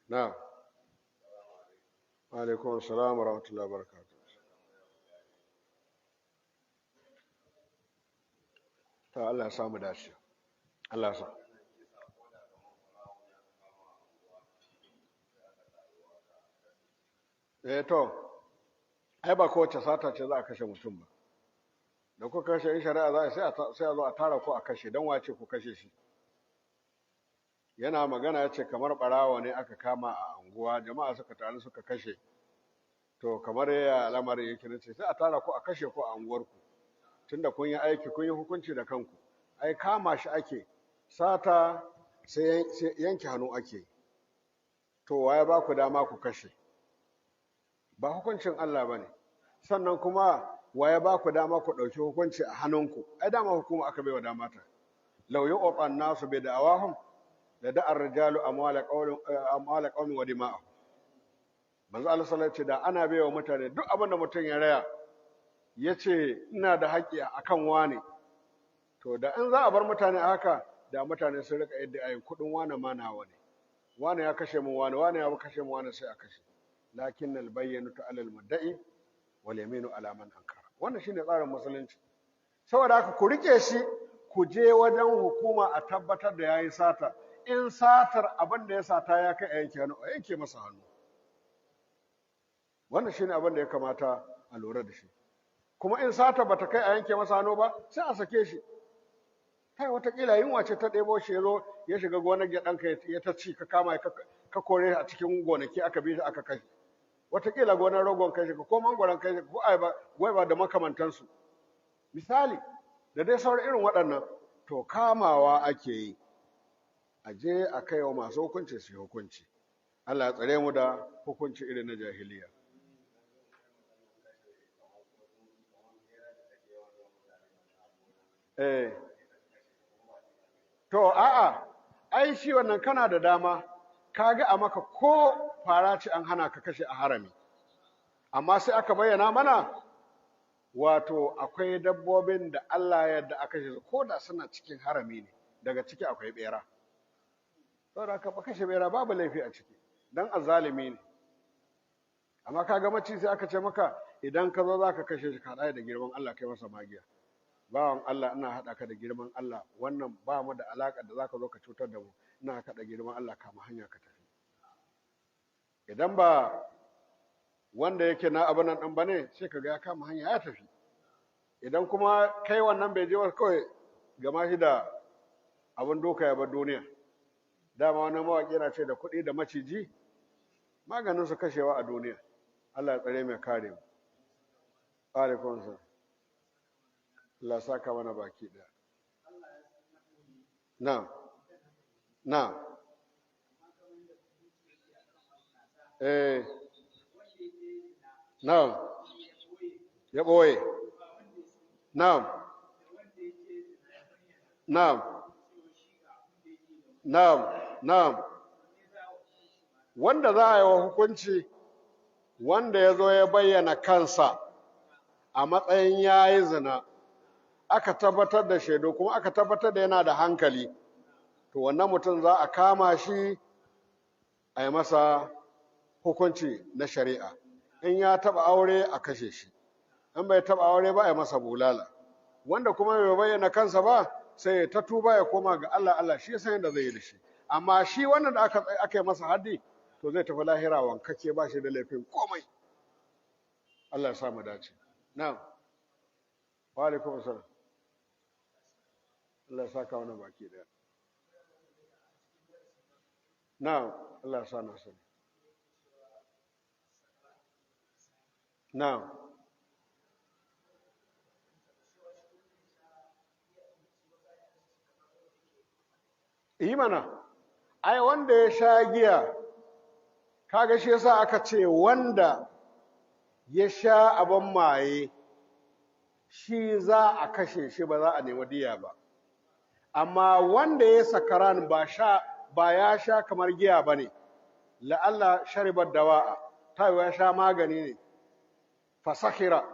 Na wa alaikum assalam wa rahmatullahi wa barakatuh. Ta Allah ya sa mu dace. Allah ya sa. Eh to, ai ba kowace sata ce za a kashe mutum ba. Da kuka kashe in shari'a za a sai a zo a tara ko a kashe, don wace ku kashe shi. Yana magana ya ce kamar ɓarawo ne aka kama a anguwa, jama'a suka taru suka kashe. To kamar ya lamarin yake nace sai a tara ko a kashe ko a anguwarku. Tunda kun yi aiki kun yi hukunci da kanku. Ai kama shi ake, sata sai yanke hannu ake. To waye ba ku dama ku kashe? Ba hukuncin Allah ba ne. Sannan kuma waye ba ku dama ku ɗauki hukunci a hannunku? Ai dama hukuma aka baiwa dama ta. Law yu'ta an-nasu bi da'awahum la da'a ar-rijalu amwala qawlin amwala qawmin wa dima'ahum. Manzo Allah sallallahu alaihi wasallam ce da ana baiwa mutane duk abin da mutum ya raya yace ina da haƙƙi akan wane, to da in za a bar mutane a haka da mutane sun rika yadda ayin kuɗin wane ma nawa ne, wane ya kashe mu wane, wane ya kashe mu wane, sai a kashe. Lakin albayyinatu alal mudda'i wal yaminu ala man ankara. Wannan shine tsarin musulunci. Saboda haka ku rike shi, ku je wajen hukuma a tabbatar da yayi sata. In satar abin da ya sata ya kai a yanke hannu, a yanke masa hannu. Wannan shine abin da ya kamata a lura da shi. Kuma in sata bata kai a yanke masa hannu ba, sai a sake shi. Kai watakila yunwa ce ta ɗebo shi ya zo ya shiga gonar gyaɗanka ya ta ci, ka kama ka kore a cikin gonaki aka bi shi aka kashe. Watakila gonar rogon kai shiga ko mangwaron kai shiga ko ayaba gwaiba da makamantansu, misali, da dai sauran irin waɗannan. To kamawa ake yi a je a kai wa masu hukunci su yi hukunci. Allah ya tsare mu da hukunci irin na jahiliya. Eh to a'a, ai shi wannan kana da dama, kaga a maka ko fara ce an hana ka kashe a harami, amma sai aka bayyana mana wato akwai dabbobin da Allah ya yarda a kashe su ko da suna cikin harami ne. Daga ciki akwai bera. Saboda haka kashe bera babu laifi a ciki dan azzalimi ne. Amma kaga mace sai aka ce maka idan ka zo zaka kashe shi ka haɗa da girman Allah kai masa magiya. Bawan Allah ina haɗa ka da girman Allah, wannan ba mu da alaƙa da zaka zo ka cutar da mu, ina haɗa girman Allah kama hanya ka tafi. Idan ba wanda yake na abin nan ɗin ba ne, sai ka ga ya kama hanya ya tafi. Idan kuma kai wannan bai je ba, kawai gama shi da abin doka ya bar duniya. Dama wani mawaƙi yana ce da kuɗi da maciji maganin su kashewa a duniya. Allah ya tsare mai kare mu. Alaikum salam. Allah saka mana baki ɗaya. Na na eh na'am, ya ɓoye. Na'am na'am na'am na'am. Wanda za a yi wa hukunci, wanda ya zo ya bayyana kansa a matsayin ya yi zina, aka tabbatar da shaidu kuma aka tabbatar da yana da hankali, to wannan mutum za a kama shi a yi masa hukunci na shari'a. In ya taɓa aure a kashe shi, in bai taɓa aure ba a yi masa bulala. Wanda kuma bai bayyana kansa ba sai ya ta tuba ya koma ga Allah, Allah shi ya san yadda zai yi da shi. Amma shi wannan da aka yi masa haddi, to zai tafi lahira wankake, ba shi da laifin komai. Allah ya sa mu dace. Na'am. Wa alaikum assalam. Allah ya saka wannan baki daya. Na'am, Allah ya sa na sani. Na'am. Yi mana, ai wanda ya sha giya, kaga shi yasa aka ce wanda ya sha abin maye shi za a kashe shi, ba za a nemi diya ba. Amma wanda ya sakaran ba sha ba ya sha kamar giya ba ne, La'alla sharibar dawa'a, ta ya sha magani ne, fasakira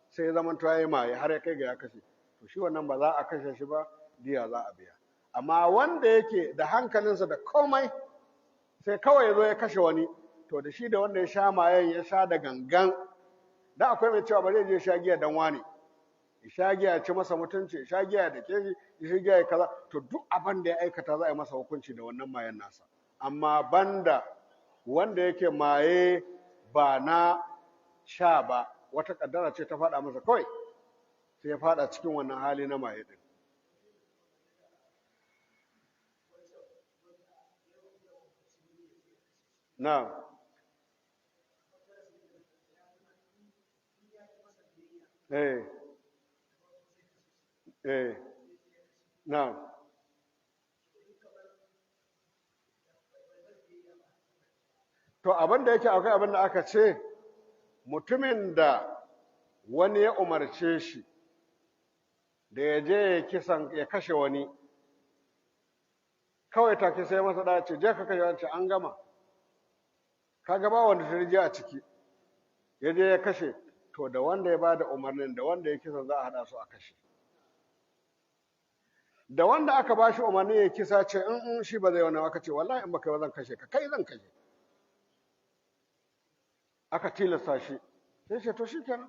sai ya zama ya yi maye har ya kai ga ya kashe. To shi wannan ba za a kashe shi ba, diya za a biya. Amma wanda yake da hankalinsa da komai sai kawai ya zo ya kashe wani, to da shi da wanda ya sha mayen ya sha da gangan, da akwai mai cewa bari ya je sha giya dan wani, ya sha giya ya ci masa mutunci, ya sha giya da ke shi, ya sha giya ya kaza, to duk abin da ya aikata za a yi masa hukunci da wannan mayen nasa. Amma banda wanda yake maye ba na sha ba, wata kaddara ce ta faɗa masa kawai sai ya faɗa cikin wannan hali na maye din. Na'am. Eh. Eh. Na'am. To abin da yake akwai abin da aka ce mutumin da wani ya umarce shi da ya je ya kisan ya kashe wani, kawai take sai masa da ce je ka kashe wani, an gama. Kaga ba wanda ta a ciki, ya je ya kashe, to da wanda ya ba da umarnin da wanda ya kisa za a haɗa su a kashe. Da wanda aka ba shi umarnin ya kisa ce in shi ba zai wannan, aka ce wallahi in baka ba zan kashe ka, kai zan kashe. Aka tilasta shi, sai ce to shikenan,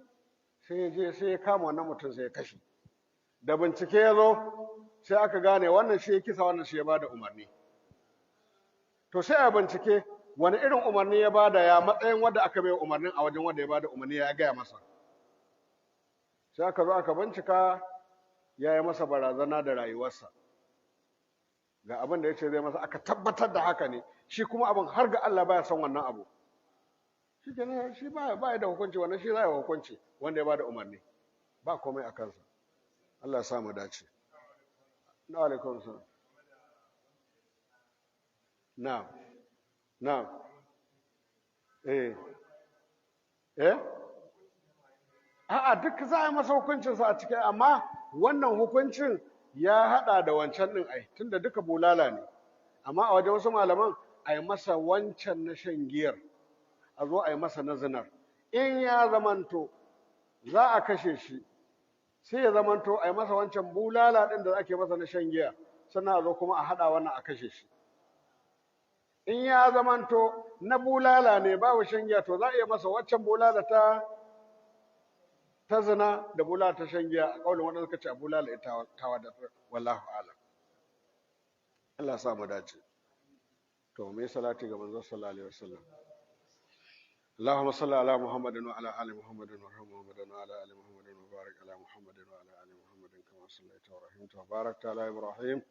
sai ya je sai ya kama wannan mutum sai ya kashe. Da bincike ya zo sai aka gane wannan shi ya kisa, wannan shi ya ba da umarni. To sai a bincike wani irin umarni ya bada, ya matsayin wanda aka bai umarnin a wajen wanda ya bada umarni ya gaya masa. Sai aka zo aka bincika, ya yi masa barazana da rayuwarsa, ga abin da ya ce zai masa, aka tabbatar da haka ne, shi kuma abin har ga Allah baya son wannan abu. Shi kenan, shi ba da hukunci wannan, shi za ya hukunci wanda ya bada umarni, ba komai a kansa. Allah ya sa mu dace. Na alaikum salam. Na'am. Na'am. Eh. Eh? A'a, duk za a yi masa hukuncinsa a cikin, amma wannan hukuncin ya haɗa da wancan ɗin ai, tunda duka bulala ne. Amma a wajen wasu malaman a yi masa wancan na shan giyar, a zo a yi masa na zinar. In ya zamanto za a kashe shi, sai ya zamanto a yi masa wancan bulala ɗin da ake masa na shan giya, sannan a zo kuma a haɗa wannan a kashe shi. In ya zamanto na bulala ne babu shan giya, to za a iya masa waccan bulala ta zina da bulala ta shan giya, a kaulin wanda suka ce a bulala ita ta wadatar, wallahu alam. Allah sa mu dace. To mu yi salati ga manzo sallallahu alaihi wasallam. اللهم صل على محمد وعلى ال محمد وارحم محمد وعلى ال محمد وبارك على محمد وعلى ال محمد كما صليت ورحمت وباركت على ابراهيم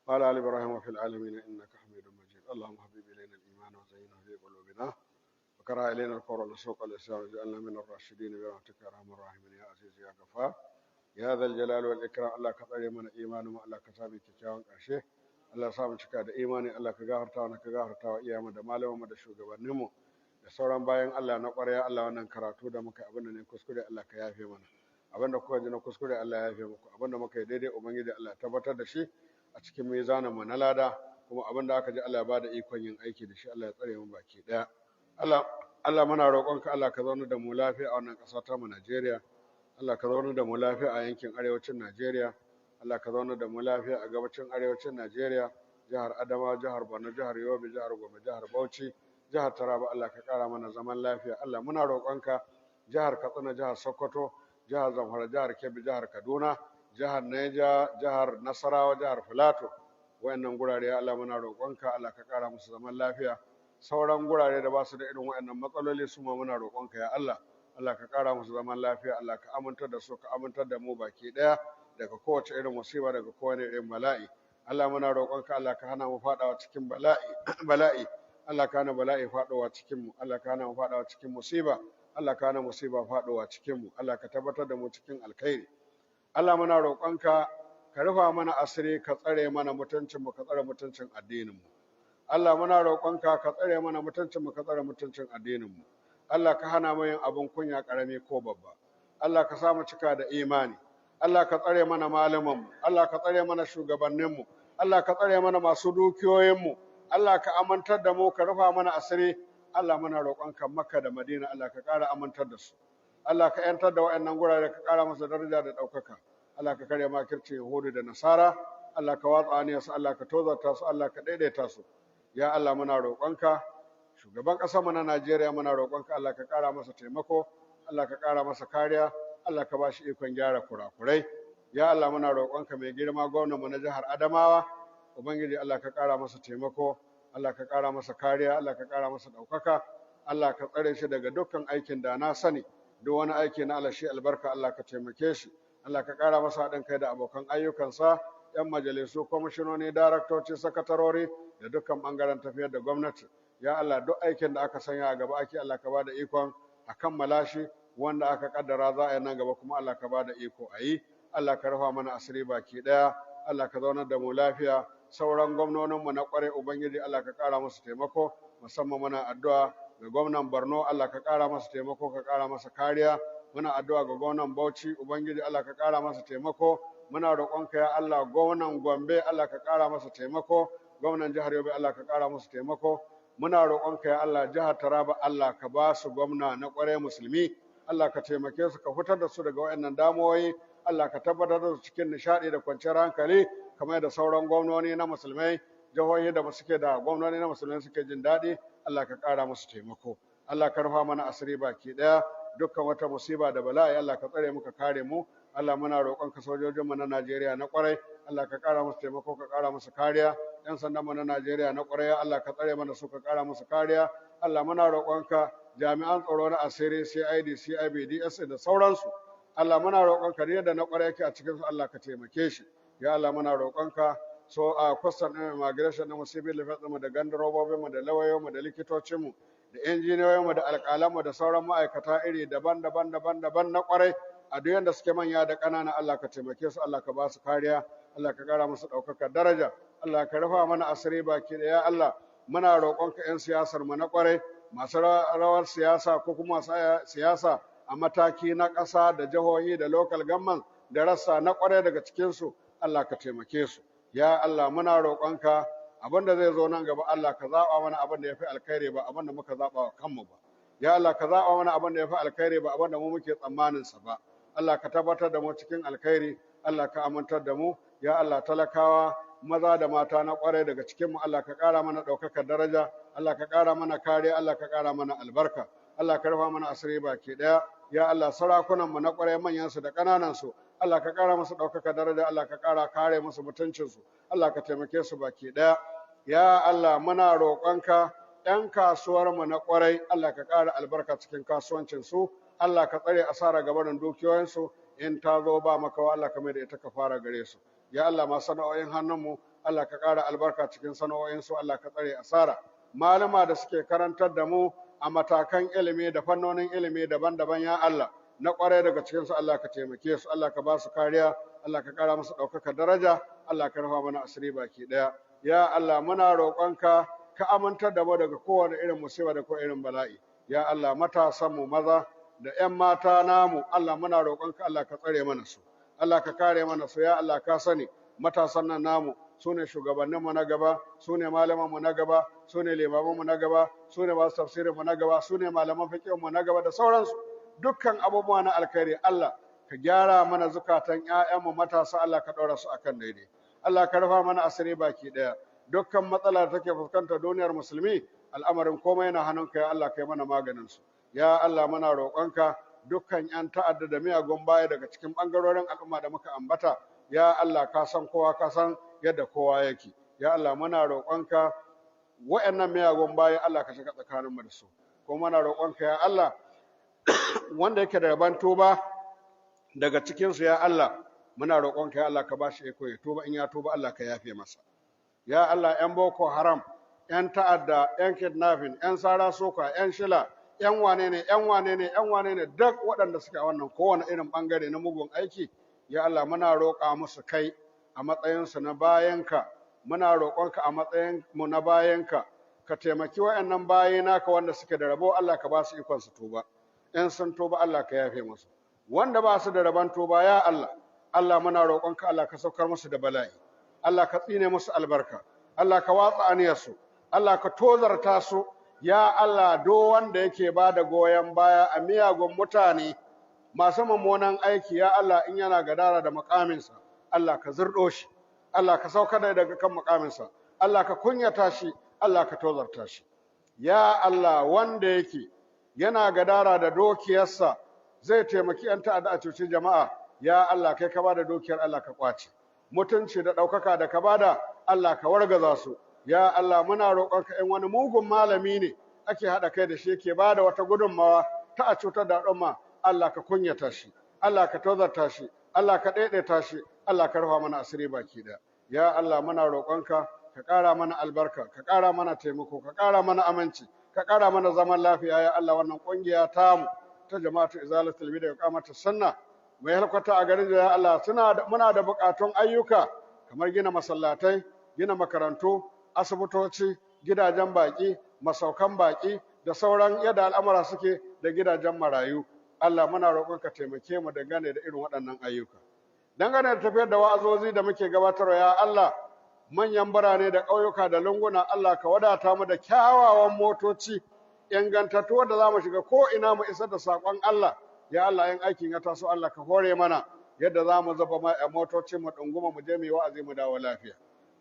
وعلى ال ابراهيم في العالمين انك حميد مجيد. اللهم حبب الينا الايمان وزينه في قلوبنا وكره الينا الكفر والفسوق والعصيان واجعلنا من الراشدين برحمتك يا ارحم الراحمين يا عزيز يا غفار يا ذا الجلال والاكرام. الله كtsare mana imanin mu, Allah ka sa mu kyakkyawan ƙarshe, Allah sa mu cika da imani, Allah ka gafarta mana, ka gafarta wa iyayenmu da malamanmu da shugabanninmu da sauran bayan Allah na ƙwarya. Allah wannan karatu da muka abin da ne kuskure Allah ka yafe mana, abin da kuka ji na kuskure Allah ya yafe muku, abin da muka yi daidai Ubangiji Allah tabbatar da shi a cikin mizanin mu na lada, kuma abin da aka ji Allah ya bada ikon yin aiki da shi, Allah ya tsare mu baki daya. Allah Allah muna roƙonka, Allah ka zauna da mu lafiya a wannan ƙasa ta mu Najeriya, Allah ka zauna da mu lafiya a yankin arewacin Najeriya, Allah ka zauna da mu lafiya a gabacin arewacin Najeriya, jihar Adamawa, jihar Borno, jihar Yobe, jihar Gombe, jihar Bauchi, jihar Taraba. Allah ka ƙara mana zaman lafiya. Allah muna roƙonka jihar Katsina, jihar Sokoto, jihar Zamfara, jihar Kebbi, jihar Kaduna, jihar Neja, jihar Nasarawa, jihar Filato, wayannan gurare ya Allah muna roƙonka, Allah ka ƙara musu zaman lafiya. Sauran gurare da ba su da irin wayannan matsaloli su ma muna roƙonka ya Allah, Allah ka ƙara musu zaman lafiya, Allah ka amintar da su, ka amintar da mu baki ɗaya daga kowace irin musiba, daga kowane irin bala'i. Allah muna roƙonka, Allah ka hana mu faɗawa cikin bala'i, Allah ka hana bala'i faɗowa cikin mu, Allah ka hana mu faɗawa cikin musiba, Allah ka hana musiba faɗowa cikin mu, Allah ka tabbatar da mu cikin alkhairi. Allah muna roƙonka ka rufa mana asiri, ka tsare mana mutuncin mu, ka tsare mutuncin addinin mu. Allah muna roƙonka ka tsare mana mutuncin mu, ka tsare mutuncin addinin mu. Allah ka hana mu yin abin kunya ƙarami ko babba. Allah ka sa mu cika da imani. Allah ka tsare mana malaman mu, Allah ka tsare mana shugabannin mu, Allah ka tsare mana masu dukiyoyin mu, Allah ka amintar da mu, ka rufa mana asiri. Allah muna roƙonka Makka da Madina, Allah ka ƙara amintar da su. Allah ka ‘yantar da waɗannan gurare, ka ƙara masa daraja da ɗaukaka. Allah ka karya makircin Yahudu da Nasara. Allah ka watsa aniyarsu, Allah ka tozarta su, Allah ka daidaita su. Ya Allah, muna roƙonka shugaban ƙasar mu na Najeriya, muna roƙonka Allah ka ƙara masa taimako, Allah ka ƙara masa kariya, Allah ka ba shi ikon gyara kurakurai. Ya Allah, muna roƙonka mai girma gwamnan mu na jihar Adamawa, Ubangiji Allah ka ƙara masa taimako, Allah ka ƙara masa kariya, Allah ka ƙara masa ɗaukaka, Allah ka tsare shi daga dukkan aikin da na sani, duk wani aiki na Allah shi albarka, Allah ka taimake shi, Allah ka ƙara masa haɗin kai da abokan ayyukansa, 'yan majalisu, kwamishinoni, daraktoci, sakatarori da dukkan ɓangaren tafiyar da gwamnati. Ya Allah, duk aikin da aka sanya a gaba ake, Allah ka ba da ikon a kammala shi, wanda aka kaddara za a yi nan gaba kuma Allah ka ba da iko a yi. Allah ka rufa mana asiri baki ɗaya, Allah ka zaunar da mu lafiya. Sauran gwamnoninmu na ƙwarai, Ubangiji Allah ka ƙara musu taimako, musamman muna addu'a ga gwamnan Borno, Allah ka ƙara masa taimako, ka ƙara masa kariya. Muna addu'a ga gwamnan Bauchi, Ubangiji Allah ka ƙara masa taimako. Muna roƙonka ya Allah gwamnan Gombe, Allah ka ƙara masa taimako. Gwamnan jihar Yobe, Allah ka ƙara masa taimako. Muna roƙonka ya Allah jihar Taraba, Allah ka ba su gwamna na ƙwarai musulmi, Allah ka taimake su, ka fitar da su daga waɗannan damuwoyi, Allah ka tabbatar da su cikin nishaɗi da kwanciyar hankali kamar yadda sauran gwamnoni na musulmai, jihohi da suke da gwamnoni na musulmai suke jin daɗi. Allah ka ƙara musu taimako, Allah ka rufa mana asiri baki ɗaya. Dukkan wata musiba da bala'i, Allah ka tsare mu, ka kare mu. Allah muna roƙon ka sojojinmu na Najeriya na ƙwarai, Allah ka ƙara musu taimako, ka ƙara musu kariya. 'Yan sandanmu na Najeriya na ƙwarai, Allah ka tsare mana su, ka ƙara musu kariya. Allah muna roƙon ka jami'an tsaro na asiri, CID, CIB, DSA da sauransu, Allah muna roƙon ka yadda na ƙwarai yake a cikin su, Allah ka taimake shi. Ya Allah, muna roƙon ka so a custom ɗin, immigration ɗin, civil defense mu, da gandarobobin mu, da lauyoyin mu, da likitocin mu, da injiniyoyin mu, da alƙalan mu, da sauran ma'aikata iri daban-daban daban-daban na ƙwarai a duk yanda suke, manya da ƙanana, Allah ka taimake su, Allah ka ba su kariya, Allah ka ƙara musu ɗaukakar daraja, Allah ka rufa mana asiri baki ɗaya. Ya Allah, muna roƙonka 'yan siyasar mu na ƙwarai, masu rawar siyasa ko kuma masu siyasa a mataki na ƙasa da jihohi da local government da rassa, na ƙwarai daga cikinsu, Allah ka taimake su. Ya Allah, muna roƙonka abin da zai zo nan gaba, Allah ka zaɓa mana abin da ya fi alkhairi, ba abin da muka zaɓa wa kanmu ba. Ya Allah, ka zaɓa mana abin da ya fi alkhairi, ba abin da mu muke tsammanin sa ba. Allah ka tabbatar da mu cikin alkhairi, Allah ka amintar da mu. Ya Allah, talakawa maza da mata na ƙwarai daga cikin mu, Allah ka ƙara mana ɗaukakar daraja, Allah ka ƙara mana kariya, Allah ka ƙara mana albarka, Allah ka rufa mana asiri baki ɗaya. Ya Allah, sarakunan mu na ƙwarai, manyan su da ƙananan su, Allah ka ƙara musu ɗaukaka daraja, Allah ka ƙara kare musu mutuncinsu, Allah ka taimake su baki ɗaya. Ya Allah, muna roƙonka 'yan kasuwar mu na ƙwarai, Allah ka ƙara albarka cikin kasuwancinsu, Allah ka tsare asara gabarin dukiyoyinsu, in ta zo ba makawa Allah ka mai da ita ka fara gare su. Ya Allah, ma sana'o'in hannunmu, Allah ka ƙara albarka cikin sana'o'insu, Allah ka tsare asara. Malama da suke karantar da mu a matakan ilimi da fannonin ilimi daban-daban, ya Allah, na ƙwarai daga cikinsu, Allah ka taimake su, Allah ka ba su kariya, Allah ka ƙara musu ɗaukaka daraja, Allah ka rufa mana asiri baki ɗaya. Ya Allah, muna roƙonka ka amintar da mu daga kowane irin musiba da kowane irin bala'i. Ya Allah, matasan mu maza da 'yan mata namu, Allah muna roƙonka Allah ka tsare mana su, Allah ka kare mana su. Ya Allah, ka sani matasan nan namu su ne shugabanninmu na gaba, su ne malamanmu na gaba, su ne limamanmu na gaba, su ne masu tafsirinmu na gaba, su ne malaman fiqhinmu na gaba da sauransu. Dukkan abubuwa na alkhairi, Allah ka gyara mana zukatan ƴaƴanmu matasa, Allah ka ɗora su akan daidai, Allah ka rufa mana asiri baki ɗaya. Dukkan matsala da take fuskantar duniyar musulmi, al'amarin komai yana hannunka, ya Allah, kai mana maganin su. Ya Allah, muna roƙonka dukkan 'yan ta'adda da miyagun baya daga cikin ɓangarorin al'umma da muka ambata, ya Allah, ka san kowa, ka san yadda kowa yake. Ya Allah, muna roƙonka wa'annan miyagun baya, Allah ka shiga tsakaninmu da su. Kuma muna roƙonka ya Allah, wanda yake da rabon tuba daga cikinsu, ya Allah, muna roƙonka ya Allah ka bashi iko ya tuba, in ya tuba Allah ka yafe masa. Ya Allah, 'yan Boko Haram, 'yan ta'adda, 'yan kidnapping, 'yan sara soka, 'yan shila, 'yan wane ne, 'yan wane ne, 'yan wane ne, duk waɗanda suke a wannan kowane irin ɓangare na mugun aiki, ya Allah, muna roƙa musu kai a matsayinsu na bayanka, muna roƙonka a matsayin mu na bayanka, ka taimaki waɗannan bayi naka wanda suke da rabo, Allah ka ba su ikon su tuba, in sun tuba Allah ka yafe musu. Wanda ba su da rabon tuba, ya Allah, Allah muna roƙonka Allah ka saukar musu da bala'i, Allah ka tsine musu albarka, Allah ka watsa aniyarsu, Allah ka tozarta su. Ya Allah, do wanda yake ba da goyon baya a miyagun mutane masu mummunan aiki, ya Allah, in yana gadara da mukaminsa, Allah ka zurɗo shi, Allah ka saukar da daga kan mukaminsa, Allah ka kunyata shi, Allah ka tozarta shi. Ya Allah, wanda yake yana gadara da dukiyarsa zai taimaki 'yan ta'adda a cuci jama'a, ya Allah, kai ka bada dukiyar, Allah ka kwace mutunci da ɗaukaka da ka bada, Allah ka wargaza su. Ya Allah, muna roƙonka, in wani mugun malami ne ake haɗa kai da shi yake bada wata gudunmawa ta a cutar da al'umma, Allah ka kunyata shi, Allah ka tozarta shi, Allah ka ɗaiɗaita shi, Allah ka rufa mana asiri baki ɗaya. Ya Allah, muna roƙonka ka ƙara mana albarka, ka ƙara mana taimako, ka ƙara mana aminci, ka ƙara mana zaman lafiya. Ya Allah, wannan ƙungiya tamu ta Jama'atu Izalatul Bid'a Iqamatus Sunna mai halkwata a garin, ya Allah, suna muna da buƙatun ayyuka kamar gina masallatai, gina makarantu, asibitoci, gidajen baƙi, masaukan baƙi da sauran yadda al'amura suke da gidajen marayu. Allah, muna roƙon ka taimake mu dangane da irin waɗannan ayyuka. Dangane da tafiyar da wa'azozi da muke gabatarwa, ya Allah, manyan birane da ƙauyuka da lunguna, Allah ka wadata mu da kyawawan motoci ingantattu wanda za mu shiga ko ina mu isar da saƙon Allah. Ya Allah, in aikin ya taso, Allah ka hore mana yadda za mu zuba motoci mu ɗunguma mu je mu yi wa'azi mu dawo lafiya.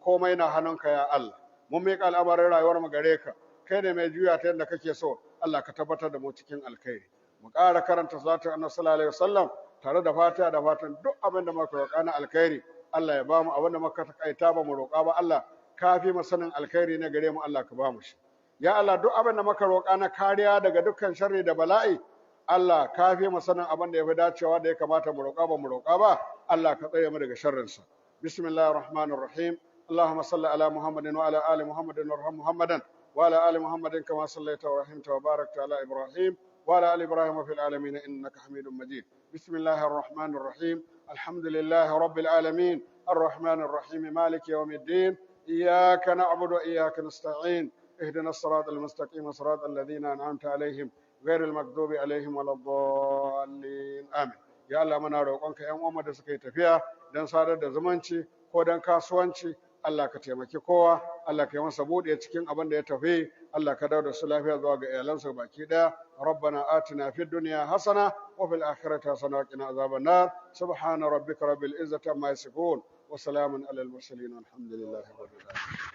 Komai na hannunka, ya Allah. Mun miƙa al'amarin rayuwar mu gare ka, kai ne mai juya ta yadda kake so. Allah ka tabbatar da mu cikin alkhairi. Mu ƙara karanta salatin Annabi sallallahu alaihi wasallam tare da fatiha, da fatan duk abin da muka roƙa na alkhairi Allah ya bamu, abin da muka takaita ba mu roƙa ba, Allah ka fi mu sanin alkhairi na gare mu, Allah ka bamu shi. Ya Allah, duk abin da muka roƙa na kariya daga dukkan sharri da bala'i, Allah ka fi mu sanin abin da ya fi dacewa da ya kamata mu roƙa ba mu roƙa ba, Allah ka tsare mu daga sharrinsa. Bismillahir rahmanir rahim. اللهم صل على محمد وعلى آل محمد وارحم محمدا وعلى آل محمد كما صليت ورحمت وباركت على إبراهيم وعلى آل إبراهيم في العالمين إنك حميد مجيد. بسم الله الرحمن الرحيم. الحمد لله رب العالمين الرحمن الرحيم مالك يوم الدين. إياك نعبد وإياك نستعين. اهدنا الصراط المستقيم، صراط الذين أنعمت عليهم غير المغضوب عليهم ولا الضالين، آمين. Ya Allah, muna roƙonka, ƴan uwanmu da suka yi tafiya don sadar da zumunci ko don kasuwanci, Allah ka taimaki kowa, Allah ka yi masa buɗe cikin abin da ya tafi, Allah ka dawo da su lafiya zuwa ga iyalansu baki ɗaya. ربنا آتنا في الدنيا حسنة وفي الآخرة حسنة وقنا عذاب النار. سبحان ربك رب العزة عما يصفون وسلام على المرسلين والحمد لله رب العالمين.